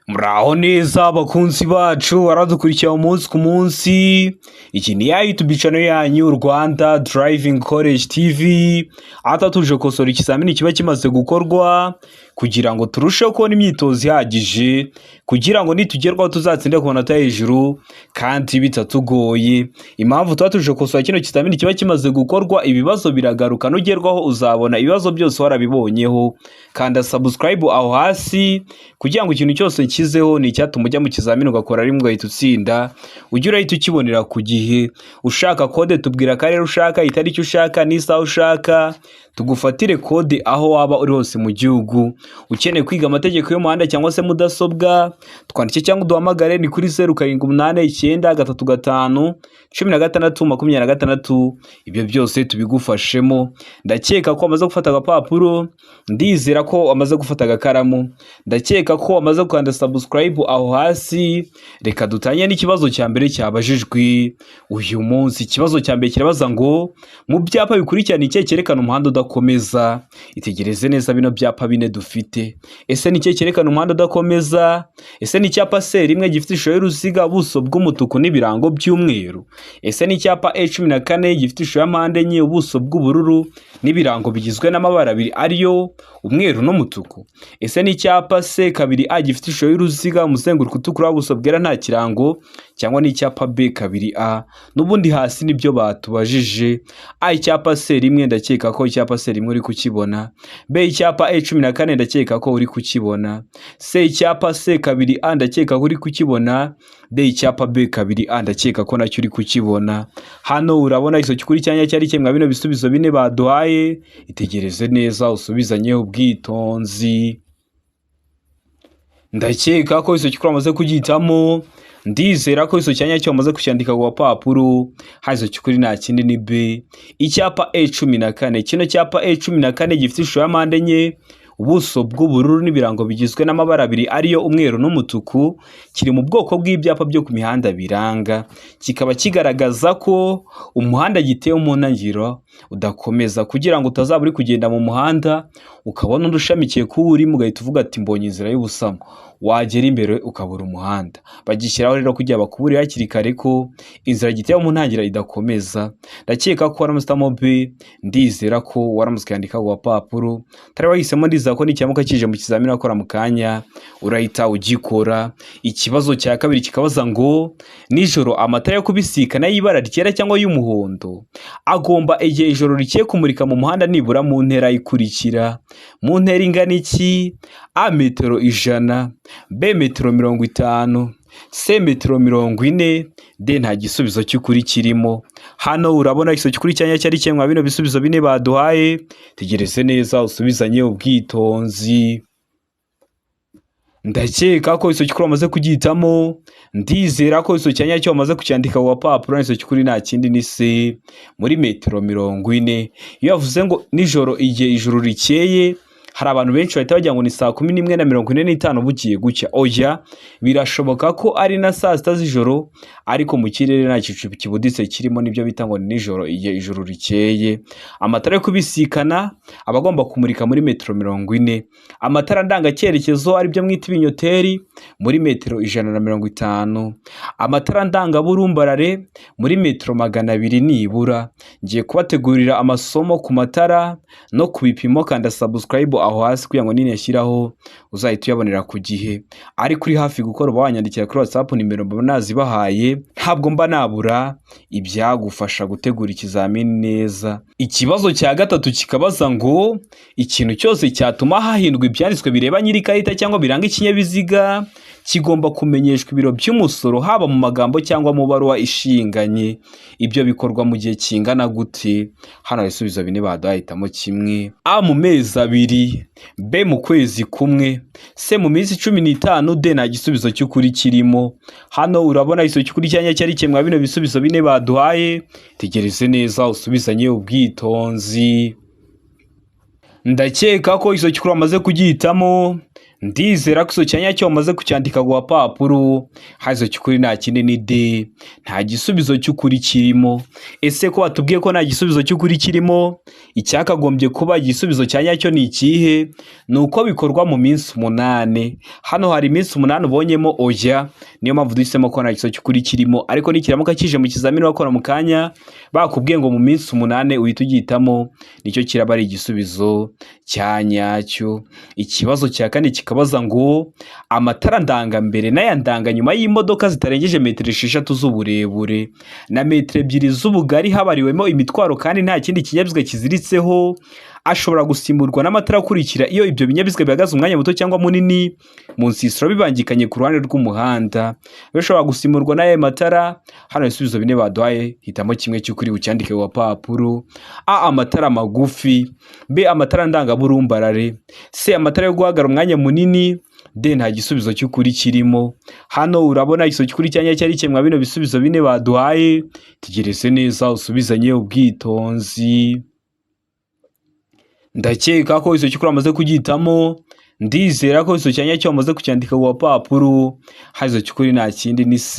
Muraho neza bakunzi bacu, baradukurikira umunsi ku munsi. Iki ni ya YouTube channel yanyu, Rwanda Driving College TV, aho tuje gukosora ikizamini kiba kimaze gukorwa kugira ngo turusheho kubona imyitozo ihagije, kugira ngo nitugerwaho tuzatsinde ku manota hejuru kandi bitatugoye. Impamvu tuba tuje gukosora kino kizamini kiba kimaze gukorwa, ibibazo biragaruka, nugerwaho uzabona ibibazo byose warabibonyeho. Kanda subscribe aho hasi kugira ngo ikintu cyose nshyizeho ni icyatuma ujya mu kizamini ugakora rimwe ugahita utsinda, ujye urahita ukibonera ku gihe. Ushaka kode, tubwira akarere ushaka, itariki ushaka n'isaha ushaka, tugufatire kode aho waba uri hose mu gihugu. Ukeneye kwiga amategeko y'umuhanda cyangwa se mudasobwa, twandike cyangwa uduhamagare, ni kuri 0789351626. Ibyo byose tubigufashemo. Ndakeka ko wamaze gufata agapapuro, ndizera ko wamaze gufata agakaramu, ndakeka ko wamaze gukanda subscribe aho hasi. Reka dutangire n'ikibazo cya mbere cyabajijwe uyu munsi. Ikibazo cya mbere kirabaza ngo: mu byapa bikurikirana, ikihe cyerekana umuhanda udakomeza? Itegereze neza bino byapa bine dufite. Ese ni ikihe cyerekana umuhanda udakomeza? Ese ni icyapa C1 gifite ishusho y'uruziga, ubuso bw'umutuku n'ibirango by'umweru? Ese ni icyapa E14 gifite ishusho ya mpande enye, ubuso bw'ubururu n'ibirango bigizwe n'amabara abiri, ariyo umweru n'umutuku? Ese ni icyapa C2A gifite ishusho y'uruziga, umuzenguruko utukura, ubuso bwera, nta kirango? Cyangwa ni icyapa B2A? N'ubundi hasi nibyo batubajije. A, icyapa C1, ndakeka ko icyapa C1 uri kukibona. B, icyapa E14, ndakeka ko uri kukibona. C, icyapa C2A, ndakeka ko uri kukibona. D, icyapa B2A, ndakeka ko nacyo uri kukibona. Hano urabona igiso cy'ukuri cyanya cyari kimwe bino bisubizo bine baduhaye. Itegereze neza, usubizanye ubwitonzi. Ndakeka ko iso cy'ukuri wamaze kugihitamo, ndizera ko iso cyanya cyo wamaze kucyandika ku gapapuro. Hano iso cy'ukuri nta kindi, ni B, icyapa E14. Kino cyapa E14 gifite ishusho ya mpande enye, ubuso bw'ubururu n'ibirango bigizwe n'amabara abiri, ariyo umweru n'umutuku, kiri mu bwoko bw'ibyapa byo ku mihanda biranga, kikaba kigaragaza ko umuhanda gitewe mu ntangiriro udakomeza, kugira ngo utazaba uri kugenda mu muhanda ukabona undi ushamikiye kuwo urimo, ugahita uvuga ati: "Mbonye inzira y'ubusamo", wagera imbere ukabura umuhanda. Bagishyiraho rero kugira bakuburire hakiri kare ko inzira gitewe mu ntangiriro idakomeza. Ndakeka ko waramutse B, ndizera ko waramutse ukandika ku gapapuro. Utari wahisemo, ndizera ko nikiramuka kije mu kizamini wakora mu kanya urahita ugikora. Ikibazo cya kabiri kikabaza ngo: nijoro amatara yo kubisikana y'ibara ryera cyangwa y'umuhondo agomba, igihe ijoro rikeye, kumurika mu muhanda nibura mu ntera ikurikira. Mu ntera ingana iki? A, metero 100; B, metero 50; C, metero 40; D, nta gisubizo cy'ukuri kirimo. Hano urabona igisubizo cy'ukuri cyanya cyari kimwe bino bisubizo bine baduhaye. Tegereze neza, usubizanye ubwitonzi. Ndakeka ko igisubizo cy'ukuri wamaze kugihitamo, ndizera ko igisubizo cya nyacyo wamaze kucyandika ku gapapuro. Igisubizo cy'ukuri nta kindi, ni C, muri metero 40. Iyo bavuze ngo nijoro igihe ijoro rikeye, hari abantu benshi bahita bagira ngo ni saa 11:45 bugiye gucya. Oya, birashoboka ko ari na saa 6 z'ijoro, ariko mu kirere nta gicu kibuditse kirimo, nibyo bita ngo ni nijoro igihe ijoro rikeye. Amatara yo kubisikana aba agomba kumurika muri metero 40, amatara ndangacyerekezo, aribyo mwita ibinyoteri, muri metero 150, amatara ndangaburumbarare muri metero 200 nibura. Ngiye kubategurira amasomo ku matara no ku bipimo. Kanda subscribe aho hasi kugira ngo niniyashyiraho uzahita uyabonera ku gihe. Ariko uri hafi gukora, uba wanyandikira kuri WhatsApp, nimero mba nazibahaye, ntabwo mba nabura ibyagufasha gutegura ikizamini neza. Ikibazo cya gatatu kikabaza ngo: ikintu cyose cyatuma hahindurwa ibyanditswe bireba nyir'ikarita cyangwa biranga ikinyabiziga kigomba kumenyeshwa ibiro by'umusoro, haba mu magambo cyangwa mu baruwa ishinganye. Ibyo bikorwa mu gihe kingana gute? Hano hari ibisubizo bine baduhaye, hitamo kimwe. A, mu mezi 2; B, mu kwezi kumwe; C, mu minsi 15; D, nta gisubizo cy'ukuri kirimo. Hano urabona igisubizo cy'ukuri cyanya cyari kimwe bino bisubizo bine baduhaye. Tegereze neza, usubizanye ubwitonzi. Ndakeka ko igisubizo cy'ukuri wamaze kugihitamo, ndizera ko igisubizo cya nyacyo wamaze kucyandika ku gapapuro. Ndizera ko icyo cyanya cyo wamaze kucyandika ku gapapuro. Hazo cy'ukuri nta kindi ni D, nta gisubizo cy'ukuri kirimo. Ese ko watubwiye ko nta gisubizo cy'ukuri kirimo, icyakagombye kuba igisubizo cya nyacyo ni ikihe? Ni uko bikorwa mu minsi 8. Hano hari iminsi 8 ubonyemo oya, niyo mpamvu duhisemo ko nta gisubizo cy'ukuri kirimo. Ariko nikiramuka kije mu kizamini wakora mu kanya bakubwiye ngo mu minsi 8 uhita ugihitamo, nicyo kiraba ari igisubizo cya nyacyo. Ikibazo cya kane kikabaza ngo amatara ndangambere n'aya ndanganyuma y'imodoka zitarengeje metero 6 z'uburebure na metero 2 z'ubugari habariwemo imitwaro kandi nta kindi kinyabiziga kiziritseho, ashobora gusimburwa n'amatara akurikira iyo ibyo binyabiziga bihagaze umwanya muto cyangwa munini mu nsisiro bibangikanye ku ruhande rw'umuhanda. Bishobora gusimburwa n'aya matara. Hano ibisubizo bine baduhaye, hitamo kimwe cy'ukuri ucyandike ku gapapuro. A, amatara magufi. B, amatara ndangaburumbarare. C, amatara yo guhagarara umwanya munini. D, nta gisubizo cy'ukuri kirimo. Hano urabona igisubizo cy'ukuri cyanya cyari kimwe bino bisubizo bine baduhaye. Tegereze neza usubizanye ubwitonzi. Ndakeka ko icyo cy'ukuri wamaze kugihitamo. Ndizera ko icyo cyanya cyo wamaze kucyandika ku gapapuro. Hazo cy'ukuri nta kindi ni C,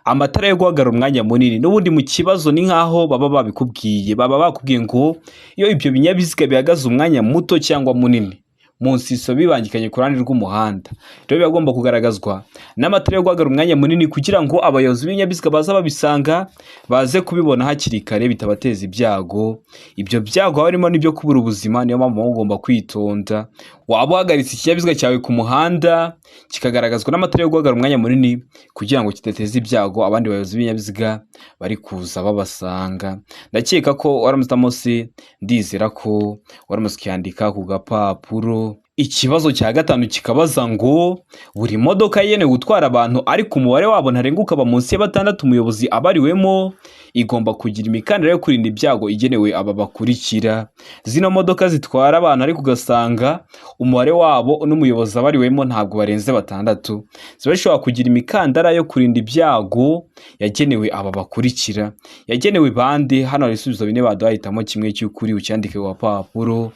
amatara yo guhagarara umwanya munini. N'ubundi mu kibazo ni nkaho baba babikubwiye, baba bakubwiye ngo iyo ibyo binyabiziga bihagaze umwanya muto cyangwa munini mu nsiso bibangikanye ku ruhande rw'umuhanda, rero biba bigomba kugaragazwa n'amatara yo guhagarara umwanya munini kugira ngo abayobozi b'ibinyabiziga baza babisanga baze kubibona hakiri kare bitabateza ibyago. Ibyo byago haba harimo n'ibyo kubura ubuzima, niyo mpamvu muba mugomba kwitonda. Waba uhagaritse ikinyabiziga cyawe ku muhanda kikagaragazwa n'amatara yo guhagarara umwanya munini kugira ngo kidateza ibyago abandi bayobozi b'ibinyabiziga bari kuza babasanga. Ndakeka ko waramutse C, ndizera ko waramutse ukiyandika ku gapapuro. Ikibazo cya gatanu kikabaza ngo buri modoka yenewe gutwara abantu ariko umubare wabo ntarengwa ukaba munsi ya 6 umuyobozi abariwemo, igomba kugira imikandara yo kurinda ibyago igenewe aba bakurikira. Zino modoka zitwara abantu ariko ugasanga umubare wabo n'umuyobozi abariwemo ntabwo barenze 6, ziba zishobora kugira imikandara yo kurinda ibyago yagenewe aba bakurikira. Yagenewe bande? Hano hari ibisubizo bine baduhaye, hitamo kimwe cy'ukuri ucyandike ku gapapuro.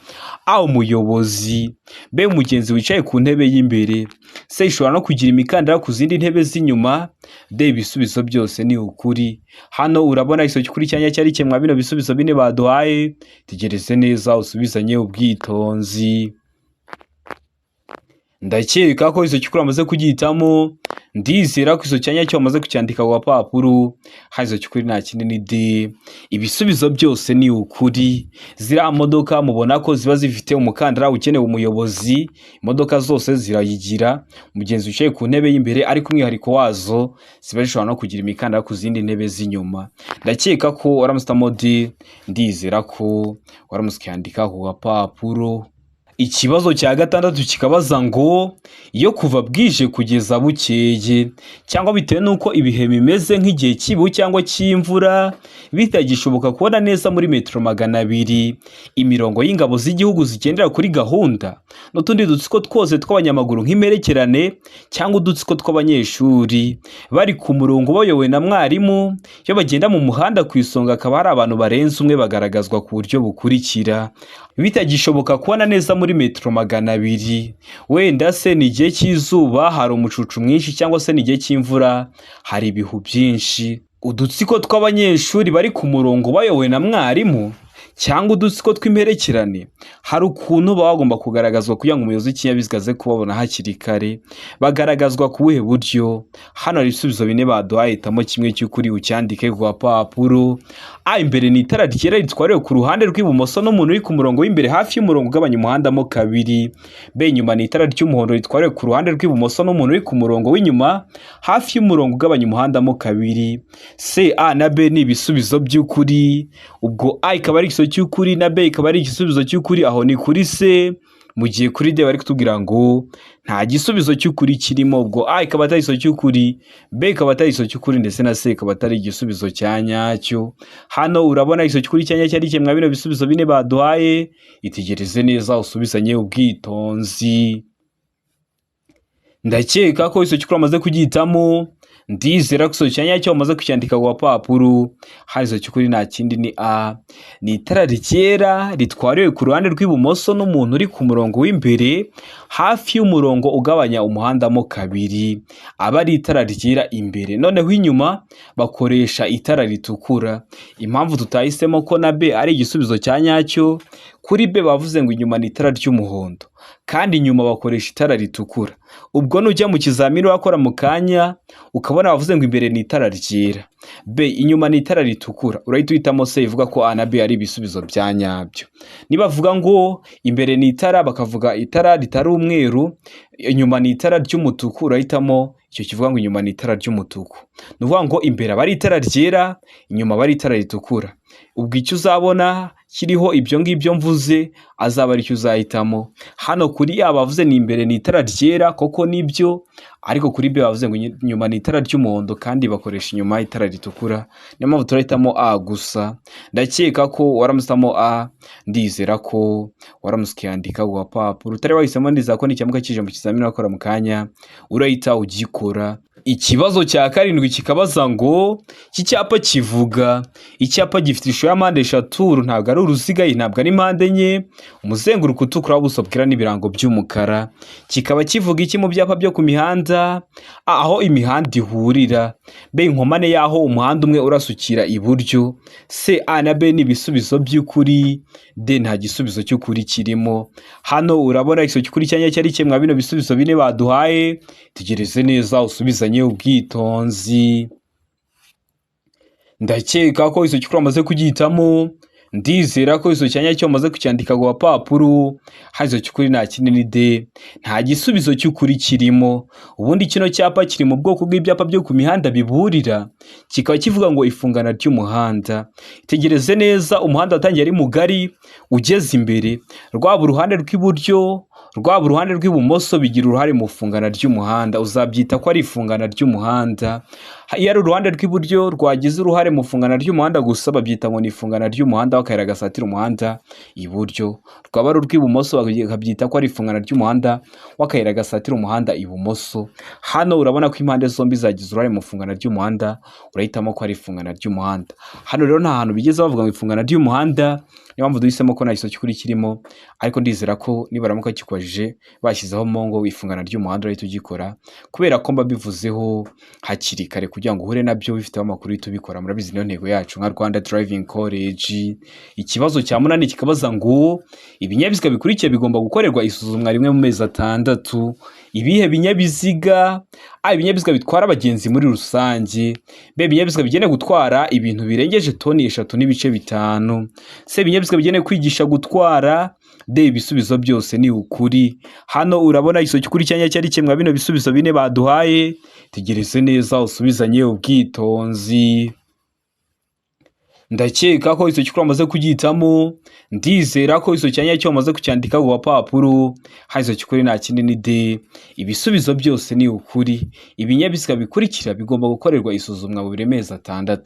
A, umuyobozi. B, umugenzi wicaye ku ntebe y'imbere. C, ishobora no kugira imikandara ku zindi ntebe z'inyuma. D, ibisubizo byose ni ukuri. Hano urabona igisubizo cy'ukuri cyanya cyari kimwe bino bisubizo bine baduhaye. Tegereze neza usubizanye ubwitonzi. Ndakeka ko icyo cy'ukuri wamaze kugihitamo. Ndizera ko icyo cyanya cyo wamaze kucyandika ku gapapuro. Hazo cy'ukuri nta kindi ni D, ibisubizo byose ni ukuri. Ziriya modoka mubona ko ziba zifite umukandara ukenewe umuyobozi, imodoka zose zirayigira, umugenzi wicaye ku ntebe y'imbere, ariko umwihariko wazo ziba zishobora no kugira imikandara ku zindi ntebe z'inyuma. Ndakeka ko waramutse D, ndizera ko waramutse ukiyandika ku gapapuro. Ikibazo cya gatandatu kikabaza ngo iyo kuva bwije kugeza bukeye cyangwa bitewe n'uko ibihe bimeze nk'igihe cy'ibihu cyangwa cy'imvura bitagishoboka kubona neza muri metero 200, imirongo y'ingabo z'igihugu zigendera kuri gahunda n'utundi dutsiko twose tw'abanyamaguru nk'imperekerane cyangwa udutsiko tw'abanyeshuri bari ku murongo bayobowe na mwarimu, iyo bagenda mu muhanda ku isonga hakaba hari abantu barenze umwe bagaragazwa ku buryo bukurikira. Bitagishoboka kubona neza muri metero 200, wenda se ni igihe cy'izuba hari umucucu mwinshi cyangwa se ni igihe cy'imvura hari ibihu byinshi. Udutsiko tw'abanyeshuri bari ku murongo bayobowe na mwarimu cyangwa udutsiko tw'imperekerane hari ukuntu baba bagomba kugaragazwa kugira ngo umuyobozi w'ikinyabiziga aze kubabona hakiri kare. Bagaragazwa ku buhe buryo? Hano hari ibisubizo bine baduhaye, hitamo kimwe cy'ukuri ucyandike ku gapapuro. A, imbere ni itara ryera ritwariwe ku ruhande rw'ibumoso n'umuntu uri ku murongo w'imbere hafi y'umurongo ugabanya umuhanda mo kabiri. B, inyuma ni itara ry'umuhondo ritwariwe ku ruhande rw'ibumoso n'umuntu uri ku murongo w'inyuma hafi y'umurongo ugabanya umuhanda mo kabiri. C, A na B ni ibisubizo by'ukuri. Ubwo A ikaba ari igisubizo cy'ukuri na B ikaba ari igisubizo cy'ukuri, aho ni kuri C. Mu gihe kuri D bari kutubwira ngo nta gisubizo cy'ukuri kirimo, ubwo A ikaba atari igisubizo cy'ukuri, B ikaba atari igisubizo cy'ukuri ndetse na C ikaba atari igisubizo cya nyacyo. Hano urabona igisubizo cy'ukuri cya nyacyo ari kimwe bino bisubizo bine baduhaye. Itegereze neza usubizanye ubwitonzi. Ndakeka ko igisubizo cy'ukuri wamaze kugihitamo. Ndizera ko igisubizo cya nyacyo wamaze kucyandika ku gapapuro. Hano igisubizo cy'ukuri nta kindi ni A. Ni itara ryera ritwariwe ku ruhande rw'ibumoso n'umuntu uri ku murongo w'imbere, hafi y'umurongo ugabanya umuhanda mo kabiri. Aba ari itara ryera imbere, noneho inyuma bakoresha itara ritukura. Impamvu tutahisemo ko na B ari igisubizo cya nyacyo, kuri B bavuze ngo inyuma ni itara ry'umuhondo kandi inyuma bakoresha itara ritukura. Ubwo nujya mu kizamini wakora mu kanya ukabona bavuze ngo imbere ni itara ryera, B inyuma ni itara ritukura, urahita uhitamo C ivuga ko A na B ari ibisubizo bya nyabyo. Nibavuga ngo imbere ni itara bakavuga itara ritari umweru, inyuma ni itara ry'umutuku, urahitamo icyo kivuga ngo inyuma ni itara ry'umutuku. Ni ukuvuga ngo imbere aba ari itara ryera, inyuma aba ari itara ritukura. Ubwo icyo uzabona kiriho ibyo ngibyo mvuze azaba aricyo uzahitamo. Hano kuri A bavuze ni imbere ni itara ryera, koko nibyo, ariko kuri B bavuze ngo inyuma ni itara ry'umuhondo kandi bakoresha inyuma itara ritukura. Niyo mpamvu turahitamo A gusa. Ndakeka ko waramusitamo A, ndizera ko waramutse ukiyandika ku gapapuro. Utari wahisemo ndizera ko nicyamuka kije mu kizamini wakora mu kanya urahita ugikora. Ikibazo cya karindwi kikabaza ngo iki cyapa kivuga, icyapa gifite ishusho ya mpande eshatu, uru ntabwo ari uruziga, iyi ntabwo ari mpande enye, umuzenguruko utukura, ubuso bwera n'ibirango by'umukara. Kikaba kivuga iki mu byapa byo ku mihanda? A, aho imihanda ihurira. B, inkomane y'aho umuhanda umwe urasukira iburyo. C, A na B ni ibisubizo by'ukuri. D, nta gisubizo cy'ukuri kirimo. Hano urabona igisubizo cy'ukuri cyanya cyari kimwe bino bisubizo bine baduhaye. Tegereze neza usubizanye ubwitonzi. Ndakeka ko igisubizo cy'ukuri wamaze kugihitamo. Ndizera ko igisubizo cya nyacyo wamaze kucyandika ku gapapuro. Hano igisubizo cy'ukuri nta kindi ni D, nta gisubizo cy'ukuri kirimo. Ubundi kino cyapa kiri mu bwoko bw'ibyapa byo ku mihanda biburira, kikaba kivuga ngo ifungana ry'umuhanda. Itegereze neza, umuhanda watangiye ari mugari ugeze imbere, rwaba uruhande rw'iburyo rwaba uruhande rw'ibumoso bigira uruhare mu ifungana ry'umuhanda, uzabyita ko ari ifungana ry'umuhanda. Iyo ari uruhande rw'iburyo rwagize uruhare mu ifungana ry'umuhanda gusa, babyita ngo ni ifungana ry'umuhanda w'akayira gasatira umuhanda iburyo. Rwaba ari urw'ibumoso bakabyita ko ari ifungana ry'umuhanda w'akayira gasatira umuhanda ibumoso. Hano urabona ko impande zombi zagize uruhare mu ifungana ry'umuhanda, urahitamo ko ari ifungana ry'umuhanda. Hano rero nta hantu bigeze bavuga ngo ifungana ry'umuhanda, niyo mpamvu duhisemo ko nta gisubizo cy'ukuri kirimo, ariko ndizera ko nibaramuka kikubajije bashyizeho ngo ifungana ry'umuhanda urahita ugikora, kubera ko mba bivuzeho hakiri kare kugira ngo uhure nabyo bifiteho amakuru uhite ubikora. Murabizi niyo ntego yacu nka Rwanda Driving College. Ikibazo cya munani kikabaza ngo ibinyabiziga bikurikiye bigomba gukorerwa isuzumwa rimwe mu mezi 6. Ibihe binyabiziga? A, ibinyabiziga bitwara abagenzi muri rusange. B, ibinyabiziga bigenewe gutwara ibintu birengeje toni 3.5. C, ibinyabiziga bigenewe kwigisha gutwara. D, ibisubizo byose ni ukuri. Hano urabona igisubizo cy'ukuri cyanya cyari kimwe bino bisubizo bine baduhaye. Tegereze neza usubizanye ubwitonzi. Ndakeka ko igisubizo cy'ukuri wamaze kugihitamo. Ndizera ko igisubizo cya nyacyo wamaze kucyandika ku gapapuro. Hano igisubizo cy'ukuri nta kindi ni D, ibisubizo byose ni ukuri. Ibinyabiziga bikurikira bigomba gukorerwa isuzumwa buri mezi 6.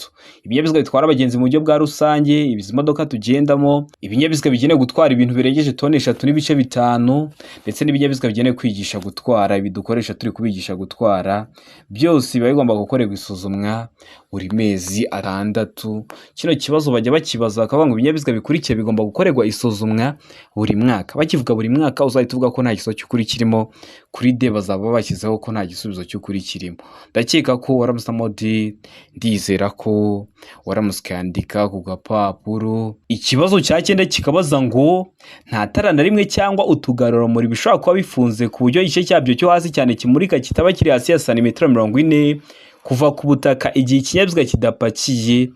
Ibinyabiziga bitwara abagenzi mu buryo bwa rusange, izi modoka tugendamo, ibinyabiziga bigenewe gutwara ibintu birengeje toni 3.5, ndetse n'ibinyabiziga bigenewe kwigisha gutwara, ibi dukoresha turi kubigisha gutwara, byose biba bigomba gukorerwa isuzumwa buri mezi 6. Kino kibazo bajya bakibaza bakavuga ngo ibinyabiziga bikurikiye bigomba gukorerwa isuzumwa buri mwaka. Bakivuga buri mwaka uzahita uvuga ko nta gisubizo cy'ukuri kirimo. Kuri D bazaba bashyizeho ko nta gisubizo cy'ukuri kirimo. Ndakeka ko waramusamo D, ndizera ko waramutse ukandika ku gapapuro. Ikibazo cya cyenda kikabaza ngo nta tara na rimwe cyangwa utugarurarumuri bishobora kuba bifunze ku buryo igice cyabyo cyo hasi cyane kimurika kitaba kiri hasi ya santimetero 40 kuva ku butaka igihe ikinyabiziga kidapakiye,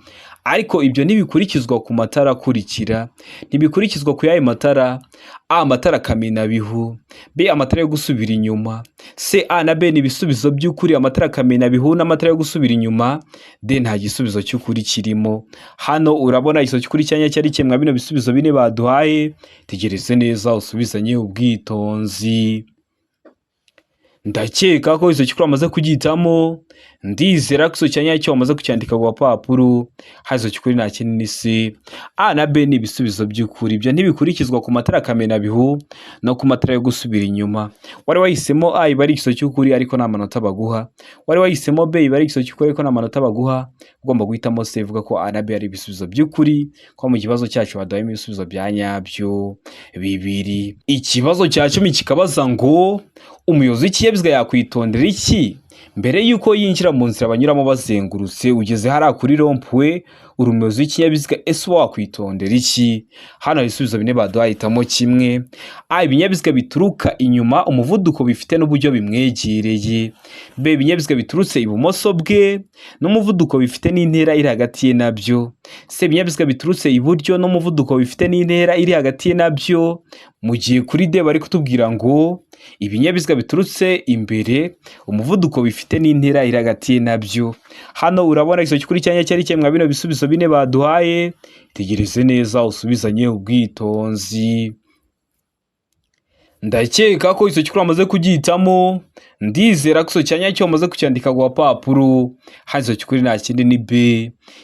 ariko ibyo ntibikurikizwa ku matara akurikira. Ntibikurikizwa ku y'ayo matara: A, amatara kamenabihu; B, amatara yo gusubira inyuma; C, A na B ni ibisubizo by'ukuri, amatara kamenabihu n'amatara yo gusubira inyuma; D, nta gisubizo cy'ukuri kirimo. Hano urabona igisubizo cy'ukuri cyanya cyari kimwe bino bisubizo bine baduhaye. Tegereze neza usubizanye ubwitonzi. Ndakeka ko icyo cy'ukuri wamaze kugihitamo. Ndizera ko icyo cya nyacyo wamaze kucyandika ku gapapuro. Hazo cy'ukuri nta kindi ni C. A na B ni ibisubizo by'ukuri. Ibyo ntibikurikizwa ku matara kamenabihu no ku matara yo gusubira inyuma. Wari wahisemo A iba ari igisubizo cy'ukuri, ariko nta manota baguha. Wari wahisemo B iba ari igisubizo cy'ukuri, ariko nta manota baguha. Ugomba guhitamo C, ivuga ko A na B ari ibisubizo by'ukuri, ko mu kibazo cyacu baduhayemo ibisubizo bya nyabyo bibiri. Ikibazo cya 10 kikabaza ngo umuyobozi w'ikinyabiziga yakwitondera iki mbere y'uko yinjira mu nzira banyuramo bazengurutse? Ugeze hariya kuri rond-point, uri umuyobozi w'ikinyabiziga, ese uba wakwitondera iki? Hano hari ibisubizo bine baduhaye, hitamo kimwe. A, ibinyabiziga bituruka inyuma, umuvuduko bifite n'uburyo bimwegereye. B, ibinyabiziga biturutse ibumoso bwe n'umuvuduko bifite n'intera iri hagati ye nabyo. C, ibinyabiziga biturutse iburyo n'umuvuduko bifite n'intera iri hagati ye nabyo. Mu gihe kuri D bari kutubwira ngo ibinyabiziga biturutse imbere, umuvuduko bifite n'intera iri hagati ye nabyo. Hano urabona igisubizo cy'ukuri cyanya cyari kimwe bino bisubizo bine baduhaye. Tegereze neza usubizanye ubwitonzi. Ndakeka ko icyo cy'ukuri wamaze kugihitamo. Ndizera ko icyo cya nyacyo wamaze kucyandika ku gapapuro. Hano icyo cy'ukuri nta kindi ni B,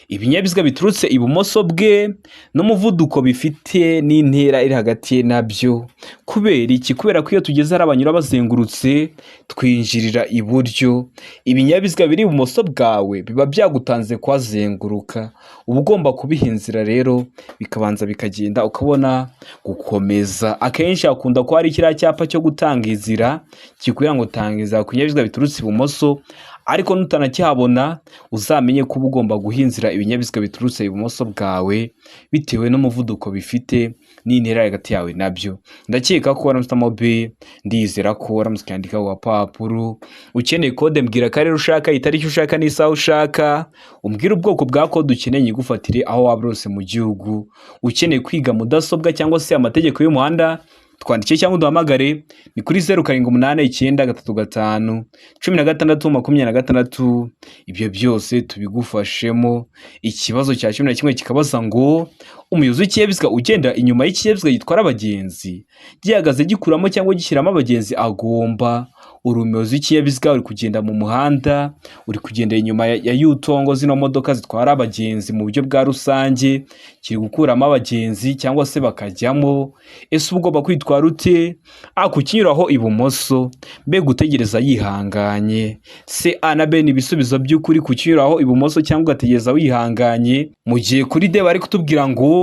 ibinyabiziga biturutse ibumoso bwe n'umuvuduko bifite n'intera iri hagati ye nabyo. Kubera iki? Kubera ko iyo tugeze hari abanyura bazengurutse, twinjirira iburyo. Ibinyabiziga biri ibumoso bwawe biba byagutanze kuhazenguruka, uba ugomba kubiha inzira rero bikabanza bikagenda ukabona gukomeza. Akenshi hakunda kuba hari kiriya cyapa cyo gutanga inzira kikubwira ngo tanga inzira ku binyabiziga biturutse ibumoso, ariko nutanakihabona uzamenye ko uba ugomba guha inzira ibinyabiziga biturutse ibumoso bwawe bitewe n'umuvuduko bifite n'intera hagati yawe nabyo. Ndakeka ko waramutse B, ndizera ko waramutse ukandika ku gapapuro. Ukeneye kode, mbwira akarere ushaka, itariki ushaka n'isaha ushaka, umbwire ubwoko bwa kode ukeneye nyigufatire aho waba uri hose mu gihugu. Ukeneye kwiga mudasobwa cyangwa se amategeko y'umuhanda, twandike cyangwa uduhamagare, ni kuri 0789351626. Ibyo byose tubigufashemo. Ikibazo cya 11 kikabaza ngo umuyobozi w'ikinyabiziga ugenda inyuma y'ikinyabiziga gitwara abagenzi gihagaze gikuramo cyangwa gishyiramo abagenzi agomba. Uri umuyobozi w'ikinyabiziga, uri kugenda mu muhanda, uri kugenda inyuma ya yutongo, zino modoka zitwara abagenzi mu buryo bwa rusange, kiri gukuramo abagenzi cyangwa se bakajyamo. Ese uba ugomba kwitwara ute? A, kukinyuraho ibumoso. B, gutegereza yihanganye. C, A na B ni ibisubizo by'ukuri, kukinyuraho ibumoso cyangwa ugategereza wihanganye. Mu gihe kuri D bari kutubwira ngo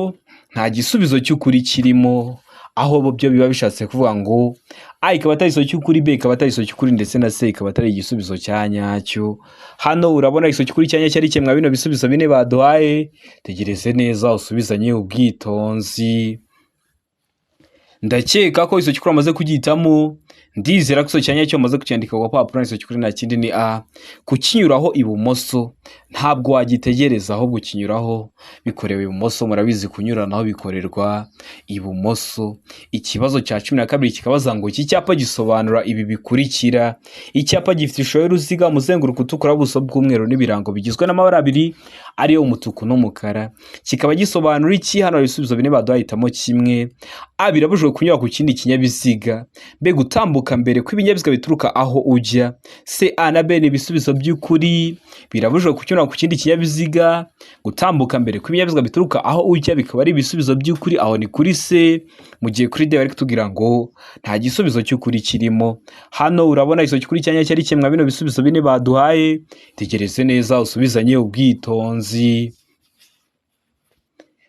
nta gisubizo cy'ukuri kirimo, aho byo biba bishatse kuvuga ngo A ikaba atari igisubizo cy'ukuri, B ikaba atari igisubizo cy'ukuri, ndetse na C ikaba atari igisubizo cya nyacyo. Hano urabona igisubizo cy'ukuri cya nyacyo ari kimwe bino bisubizo bine baduhaye. Tegereze neza usubizanye ubwitonzi. Ndakeka ko igisubizo cy'ukuri wamaze kugihitamo. Ndizera ko igisubizo cya nyacyo wamaze kucyandika ku gapapuro. Igisubizo cy'ukuri nta kindi ni A, kukinyuraho ibumoso. Ntabwo wagitegereza, ahubwo ukinyuraho bikorewe ibumoso. Murabizi, kunyuranaho bikorerwa ibumoso. Ikibazo cya 12 kikabaza ngo iki cyapa gisobanura ibi bikurikira. Icyapa gifite ishusho y'uruziga, umuzenguruko utukura, ubuso bw'umweru n'ibirango bigizwe n'amabara abiri ariyo umutuku n'umukara, kikaba gisobanura iki? Hano hari ibisubizo bine baduhaye, hitamo kimwe. A, birabujijwe kunyura ku kindi kinyabiziga. B, gutambuka mbere kw'ibinyabiziga bituruka aho ujya. C, A na B ni ibisubizo by'ukuri, birabujijwe kunyura ku kindi kinyabiziga, gutambuka mbere kw'ibinyabiziga bituruka aho ujya bikaba ari ibisubizo by'ukuri, aho ni kuri C. Mu gihe kuri D bari kutubwira ngo nta gisubizo cy'ukuri kirimo. Hano urabona igisubizo cy'ukuri cya nyacyo ari kimwe bino bisubizo bine baduhaye. Tegereze neza usubizanye ubwitonzi.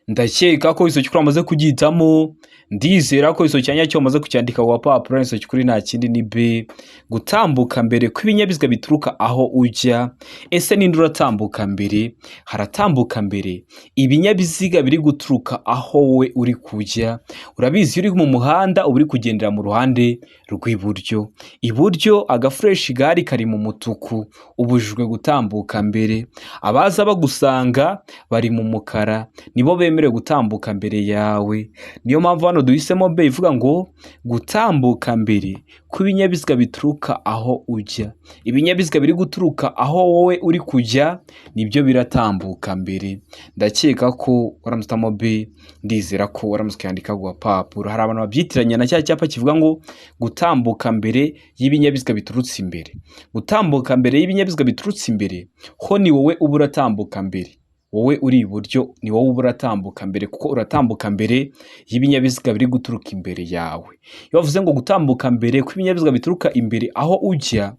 Ndakeka ko igisubizo cy'ukuri wamaze kugihitamo. Ndizera ko igisubizo cya nyacyo wamaze kucyandika ku gapapuro. Igisubizo cy'ukuri nta kindi ni B, gutambuka mbere kw'ibinyabiziga bituruka aho ujya. Ese ninde uratambuka mbere? Haratambuka mbere ibinyabiziga biri guturuka aho wowe uri kujya. Urabizi, iyo uri mu muhanda uba uri kugendera mu ruhande rw'iburyo. Iburyo agafureshi gahari kari mu mutuku, ubujijwe gutambuka mbere. Abaza bagusanga bari mu mukara, nibo bemerewe gutambuka mbere yawe. Niyo mpamvu hano hano duhisemo B ivuga ngo gutambuka mbere kw'ibinyabiziga bituruka aho ujya. Ibinyabiziga biri guturuka aho wowe uri kujya nibyo biratambuka mbere. Ndakeka ko waramutse uhitamo B, ndizera ko waramutse ukayandika ku gapapuro. Hari abantu babyitiranya na cya cyapa kivuga ngo gutambuka mbere y'ibinyabiziga biturutse imbere. Gutambuka mbere y'ibinyabiziga biturutse imbere ho ni wowe uba uratambuka mbere, wowe uri iburyo ni wowe uba uratambuka mbere, kuko uratambuka mbere y'ibinyabiziga biri guturuka imbere yawe. Iyo bavuze ngo gutambuka mbere kw'ibinyabiziga bituruka imbere aho ujya,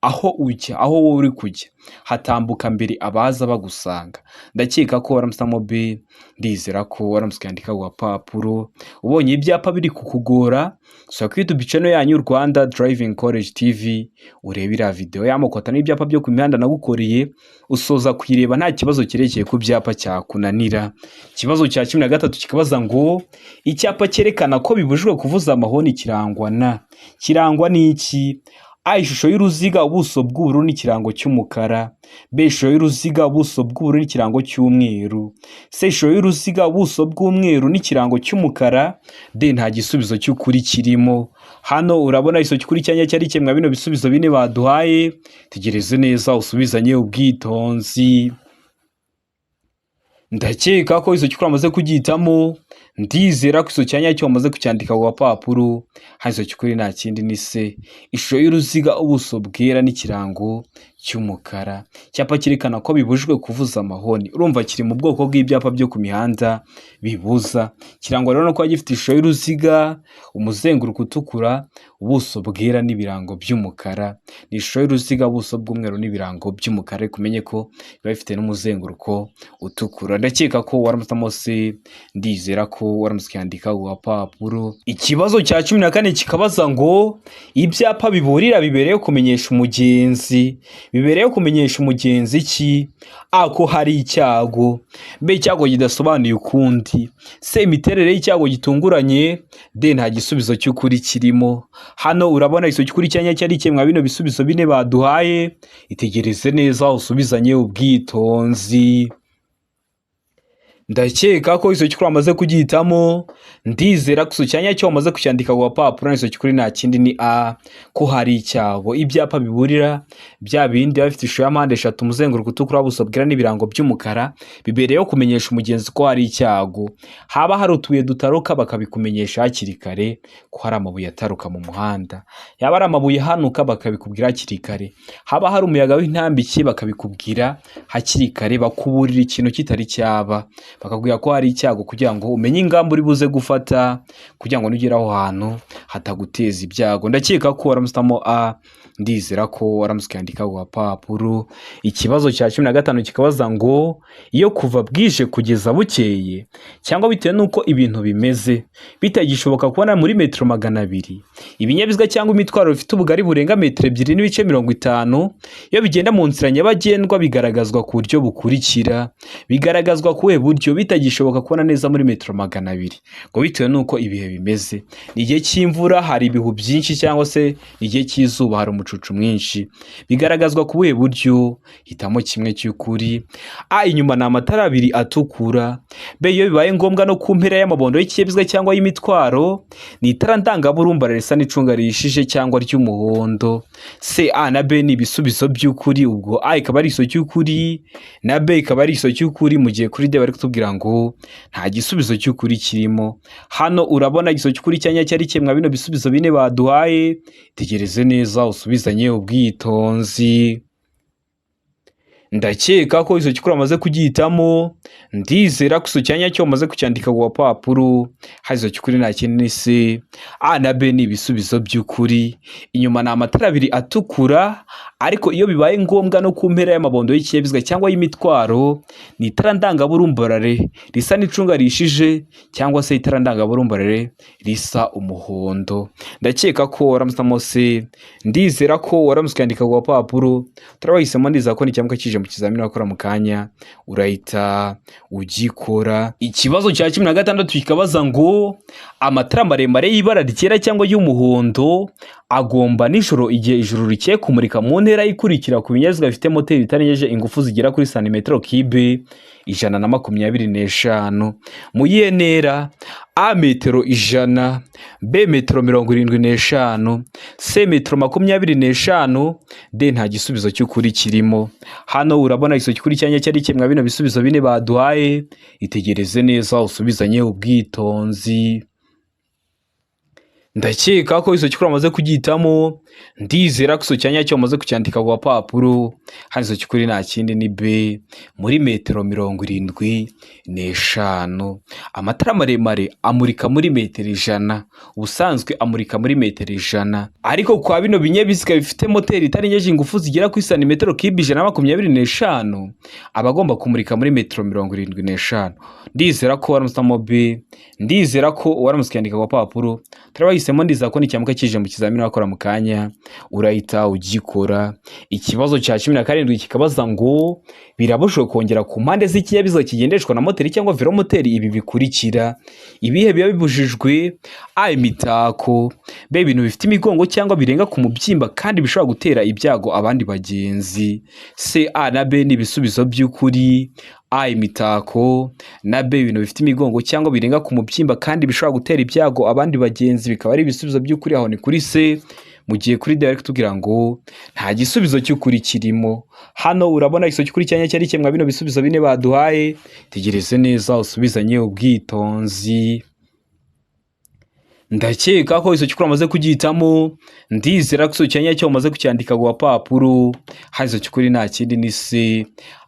aho ujya, aho wowe uri kujya, hatambuka mbere abaza bagusanga. Ndakeka ko waramutse uhitamo B, ndizera ko waramutse ukayandika ku gapapuro. Ubonye ibyapa biri kukugora, sura kuri YouTube channel yanyu Rwanda Driving College TV, urebe iriya video y'amoko atanu y'ibyapa byo ku mihanda nagukoreye, usoza kuyireba nta kibazo cyerekeye ku byapa cyakunanira. Ikibazo cya 13 kikabaza ngo icyapa cyerekana ko bibujijwe kuvuza amahoni kirangwa na, kirangwa n'iki? A, ishusho y'uruziga, ubuso bw'ubururu n'ikirango cy'umukara. B, ishusho y'uruziga, ubuso bw'ubururu n'ikirango cy'umweru. C, ishusho y'uruziga, ubuso bw'umweru n'ikirango cy'umukara. D, nta gisubizo cy'ukuri kirimo. Hano urabona igisubizo cy'ukuri cyanya cyari kimwe bino bisubizo bine baduhaye. Tegereze neza usubizanye ubwitonzi. Ndakeka ko igisubizo cy'ukuri wamaze kugihitamo, ndizera ko igisubizo cya nyacyo wamaze kucyandika ku gapapuro. Hano igisubizo cy'ukuri nta kindi ni C, ishusho y'uruziga, ubuso bwera n'ikirango cy'umukara. Icyapa cyerekana ko bibujijwe kuvuza amahoni, urumva kiri mu bwoko bw'ibyapa byo ku mihanda bibuza. Kirangwa rero no kuba gifite ishusho y'uruziga, umuzenguruko utukura, ubuso bwera n'ibirango by'umukara. Ni ishusho y'uruziga, ubuso bw'umweru n'ibirango by'umukara, ariko umenye ko biba bifite n'umuzenguruko utukura. Ndakeka ko waramutse uhitamo C, ndizera ko waramutse ukayandika ku gapapuro. Ikibazo cya 14 kikabaza ngo ibyapa biburira bibereyeho kumenyesha umugenzi, bibereyeho kumenyesha umugenzi iki? A, ko hari icyago. B, icyago kidasobanuye ukundi. C, imiterere y'icyago gitunguranye. D, nta gisubizo cy'ukuri kirimo. Hano urabona igisubizo cy'ukuri cyanya cyari kimwe bino bisubizo bine baduhaye. Itegereze neza usubizanye ubwitonzi. Ndakeka ko igisubizo cy'ukuri wamaze kugihitamo, ndizera ko igisubizo cya nyacyo wamaze kucyandika ku gapapuro. Igisubizo cy'ukuri nta kindi ni A, ko hari icyago. Ibyapa biburira bya bindi biba bifite ishusho ya mpande eshatu, umuzenguruko utukura, ubuso bwera n'ibirango by'umukara, bibereyeho kumenyesha umugenzi ko hari icyago. Haba hari utubuye dutaruka bakabikumenyesha hakiri kare ko hari amabuye ataruka mu muhanda. Yaba ari amabuye ahanuka bakabikubwira hakiri kare. Haba hari umuyaga w'intambike bakabikubwira hakiri kare, bakuburira ikintu kitari cyaba, bakakubwira ko hari icyago kugira ngo umenye ingamba uri buze gufata kugira ngo nugera aho hantu hataguteza ibyago. Ndakeka ko waramutse uhitamo A, ndizera ko waramutse ukayandika ku gapapuro. Ikibazo cya 15 kikabaza ngo iyo kuva bwije kugeza bukeye cyangwa bitewe n'uko ibintu bimeze bitagishoboka kubona muri metero 200 ibinyabiziga cyangwa imitwaro bifite ubugari burenga metero 2.50, iyo bigenda mu nzira nyabagendwa bigaragazwa ku buryo bukurikira. Bigaragazwa ku buhe buryo bitagishoboka kubona neza muri metero 200 ngo bitewe n'uko ibihe bimeze? Ni igihe cy'imvura hari ibihu byinshi, cyangwa se ni igihe cy'izuba hari umucucu mwinshi. Bigaragazwa ku buhe buryo? Hitamo kimwe cy'ukuri. A, inyuma ni amatara abiri atukura. B, iyo bibaye ngombwa no ku mpera y'amabondo y'ikinyabiziga cyangwa y'imitwaro ni itara ndangaburumbara risa n'icunga rihishije cyangwa ry'umuhondo. C, A na B ni ibisubizo by'ukuri. Ubwo A ikaba ari igisubizo cy'ukuri na B ikaba ari igisubizo cy'ukuri, mu gihe kuri D bari kutubwira ngo nta gisubizo cy'ukuri kirimo. Hano urabona igisubizo cy'ukuri cyanya cyari kimwe bino bisubizo bine baduhaye. Tegereze neza usubizanye ubwitonzi. Ndakeka ko igisubizo cy'ukuri wamaze kugihitamo, ndizera ko igisubizo cya nyacyo wamaze kucyandika ku gapapuro. Hari igisubizo cy'ukuri nta kindi ni C. A na B ni ibisubizo by'ukuri. Inyuma ni amatara abiri atukura, ariko iyo bibaye ngombwa no ku mpera y'amabondo y'ikinyabiziga cyangwa y'imitwaro ni itara ndangaburumbarare risa n'icunga rihishije cyangwa se itara ndangaburumbarare risa umuhondo. Ndakeka ko waramutse uhitamo C, ndizera ko waramutse ukandika ku gapapuro. Turabahisemo, ndizera ko nicyamuka kije mu kizamini wakora mu kanya urahita ugikora. Ikibazo cya 16 kikabaza ngo amatara maremare y'ibara ryera cyangwa y'umuhondo agomba nijoro igihe ijuru rikeye kumurika mu ntera ikurikira ku binyabiziga bifite moteri itarengeje ingufu zigera kuri santimetero kibe 125. Mu yihe ntera? A metero 100, B metero 75, C metero 25, D nta gisubizo cy'ukuri kirimo. Hano urabona igisubizo cy'ukuri cyanya cyari kimwe bino bisubizo bine baduhaye. Itegereze neza usubizanye ubwitonzi. Ndakeka ko igisubizo cy'ukuri wamaze kugihitamo. Ndizera ko igisubizo cya nyacyo wamaze kucyandika ku gapapuro. Hano igisubizo cy'ukuri nta kindi ni B, muri metero 75. Amatara maremare amurika muri metero 100, ubusanzwe amurika muri metero 100, ariko kwa bino binyabiziga bifite moteri itarengeje ingufu zigera kuri santimetero kibe 125, aba agomba kumurika muri metero 75. Ndizera ko waramutse B, ndizera ko waramutse ukiyandika ku gapapuro. Turabahisemo, ndizera ko nicyamuka kije mu kizamini wakora mu kanya urahita ugikora. Ikibazo cya 17 kikabaza ngo birabujijwe kongera ku mpande z'ikinyabiziga kigendeshwa na moteri cyangwa velomoteri ibi bikurikira. Ibihe biba bibujijwe? A imitako, B ibintu bifite imigongo cyangwa birenga ku mubyimba kandi bishobora gutera ibyago abandi bagenzi, C A na B ni ibisubizo by'ukuri. A imitako na B ibintu bifite imigongo cyangwa birenga ku mubyimba kandi bishobora gutera ibyago abandi bagenzi bikaba ari ibisubizo by'ukuri, aho ni kuri C. Mu gihe kuri D bari kutubwira ngo nta gisubizo cy'ukuri kirimo. Hano urabona igisubizo cy'ukuri cyanya cyari kimwe bino bisubizo bine baduhaye. Tegereze neza usubizanye ubwitonzi. Ndakeka ko igisubizo cy'ukuri wamaze kugihitamo. Ndizera ko igisubizo cya nyacyo wamaze kucyandika ku gapapuro. Hano igisubizo cy'ukuri nta kindi ni C.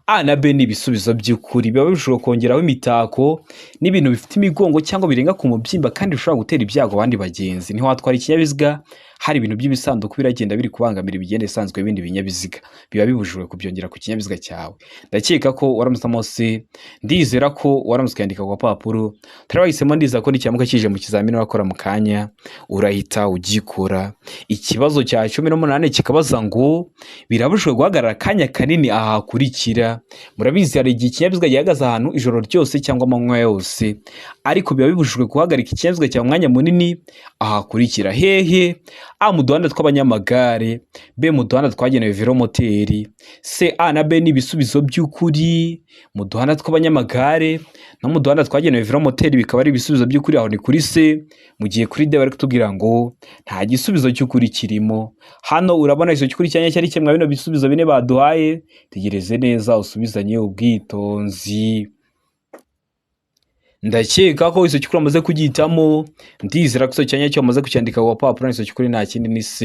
A na B ni ibisubizo by'ukuri. Biba bishobora kongeraho imitako n'ibintu bifite imigongo cyangwa birenga ku mubyimba kandi bishobora gutera ibyago abandi bagenzi. Ntiwatwara ikinyabiziga hari ibintu by'ibisanduku biragenda biri kubangamira imigende isanzwe y'ibindi binyabiziga, biba bibujijwe kubyongera ku kinyabiziga cyawe. Ndakeka ko waramutse C, ndizera ko waramutse ukiyandika ku gapapuro. Turabahisemo, ndizera ko nicyamuka kije mu kizamini wakora mu kanya urahita ugikora. Ikibazo cya 18 kikabaza ngo birabujijwe guhagarara akanya kanini aha hakurikira. Murabizi hari igihe ikinyabiziga gihagaze ahantu ijoro ryose cyangwa amanywa yose, ariko biba bibujijwe guhagarika ikinyabiziga cyawe umwanya munini aha hakurikira. Hehe? A mu duhanda tw'abanyamagare, B mu duhanda twagenewe velomoteri, C A na B ni ibisubizo by'ukuri. Mu duhanda tw'abanyamagare no mu duhanda twagenewe velomoteri bikaba ari ibisubizo by'ukuri, aho ni kuri C. Mu gihe kuri D bari kutubwira ngo nta gisubizo cy'ukuri kirimo. Hano urabona igisubizo cy'ukuri cyanya cyari kimwe bino bisubizo bine baduhaye. Tegereze neza usubizanye ubwitonzi. Ndakeka ko igisubizo cy'ukuri wamaze kugihitamo. Ndizera ko igisubizo cya nyacyo wamaze kucyandika ku gapapuro. Igisubizo cy'ukuri nta kindi ni C.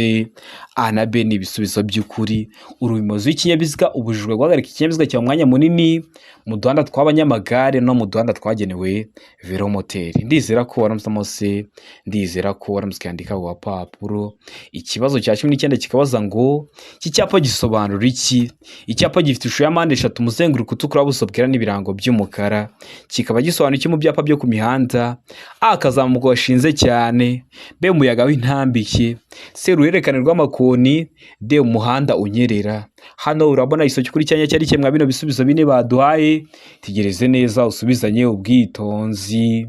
A na B ni ibisubizo by'ukuri. Umuyobozi w'ikinyabiziga ubujijwe guhagarika ikinyabiziga cyawe umwanya munini mu duhanda tw'abanyamagare no mu duhanda twagenewe velomoteri. Ndizera ko waramutse C, ndizera ko waramutse ukiyandika ku gapapuro. Ikibazo cya 19 kikabaza ngo iki cyapa gisobanura iki? Icyapa gifite ishusho ya mpande eshatu, umuzenguruko utukura, ubuso bwera n'ibirango by'umukara, kikaba gisobanura iki mu byapa byo ku mihanda? A akazamuko gashinze cyane, B umuyaga w'intambike, C uruhererekane rw'amakoni, D umuhanda unyerera. Hano urabona igisubizo cy'ukuri cyanya cyari kimwe bino bisubizo bine baduhaye. Tegereze neza usubizanye ubwitonzi.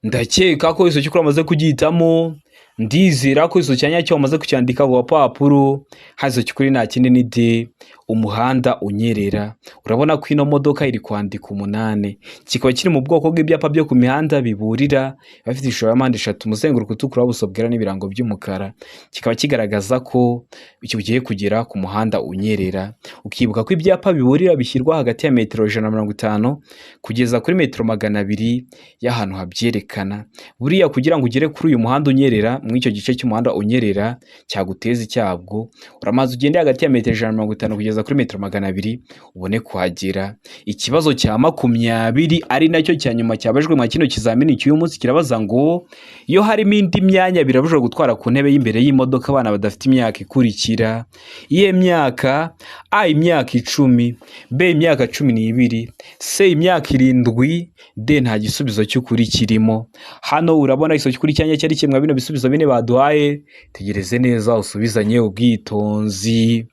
Ndakeka ko igisubizo cy'ukuri wamaze kugihitamo. Ndizera ko igisubizo cya nyacyo wamaze kucyandika ku gapapuro. Hano igisubizo cy'ukuri nta kindi ni D, umuhanda unyerera. Urabona ko ino modoka iri kwandika 8, kikaba kiri mu bwoko bw'ibyapa byo ku mihanda biburira, biba bifite ishusho ya mpande eshatu, umuzenguruko utukura, ubuso bwera n'ibirango by'umukara, kikaba kigaragaza ko ugiye kugera ku muhanda unyerera. Ukibuka ko ibyapa biburira bishyirwa hagati ya metero 150 kugeza kuri metero 200 y'ahantu habyerekana. Buriya kugira ngo ugere kuri uyu muhanda unyerera, muri icyo gice cy'umuhanda unyerera cyaguteza icyago, uramaze ugende hagati ya metero 150 kugeza kuri metero 200 ubone kuhagera. Ikibazo cya 20 ari nacyo cya nyuma cyabajwe mwa kino kizamini cy'uyu munsi kirabaza ngo iyo harimo indi myanya birabujijwe gutwara ku ntebe y'imbere y'imodoka abana badafite imyaka ikurikira. Iyihe myaka? A imyaka 10, B imyaka 12, C imyaka 7, D nta gisubizo cy'ukuri kirimo. Hano urabona igisubizo cy'ukuri cyanya cyari kimwe bino bisubizo bine baduhaye. Tegereze neza usubizanye ubwitonzi.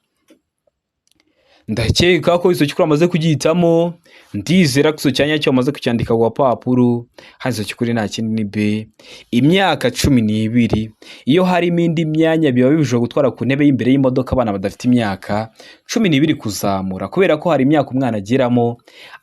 Ndakeka ko iso cy'ukuri wamaze kugihitamo. Ndizera ko iso cya nyacyo wamaze kucyandika ku gapapuro. Hano iso cy'ukuri nta kindi ni B, imyaka 12. Iyo harimo indi myanya biba bibujijwe gutwara ku ntebe y'imbere y'imodoka abana badafite imyaka 12 kuzamura, kubera ko hari imyaka umwana ageramo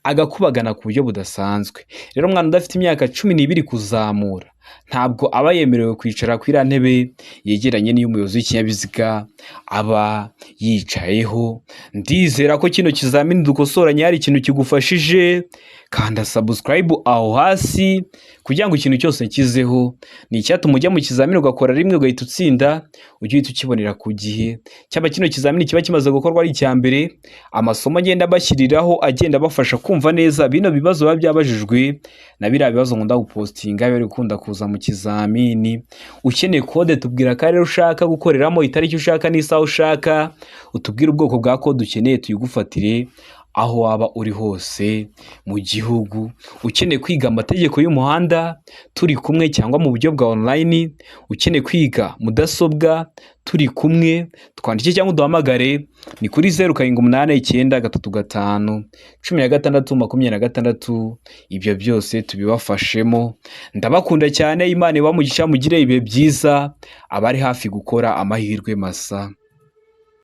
agakubagana ku buryo budasanzwe. Rero umwana udafite imyaka 12 kuzamura ntabwo aba yemerewe kwicara kuri iriya ntebe yegeranye n'iy'umuyobozi w'ikinyabiziga aba yicayeho. Ndizera ko kino kizamini dukosoranye hari ikintu kigufashije. Kanda subscribe aho hasi kugira ngo ikintu cyose nshyizeho ni icyatuma ujya mu kizamini ugakora rimwe ugahita utsinda, ujye uhita ukibonera ku gihe. Cyaba kino kizamini kiba kimaze gukorwa ari icya mbere, amasomo agenda abashyiriraho agenda abafasha kumva neza bino bibazo biba byabajijwe na biriya bibazo nkunda gupostinga biba biri gukunda kuza mu kizamini. Ukeneye kode, tubwira akarere ushaka gukoreramo, itariki ushaka n'isaha ushaka, utubwire ubwoko bwa kode ukeneye tuyigufatire aho waba uri hose mu gihugu. Ukeneye kwiga amategeko y'umuhanda turi kumwe cyangwa mu buryo bwa online, ukeneye kwiga mudasobwa turi kumwe, twandike cyangwa uduhamagare ni kuri 07893516. Ibyo byose tubibafashemo. Ndabakunda cyane, Imana ibamugisha, mugire ibihe byiza, abari hafi gukora amahirwe masa.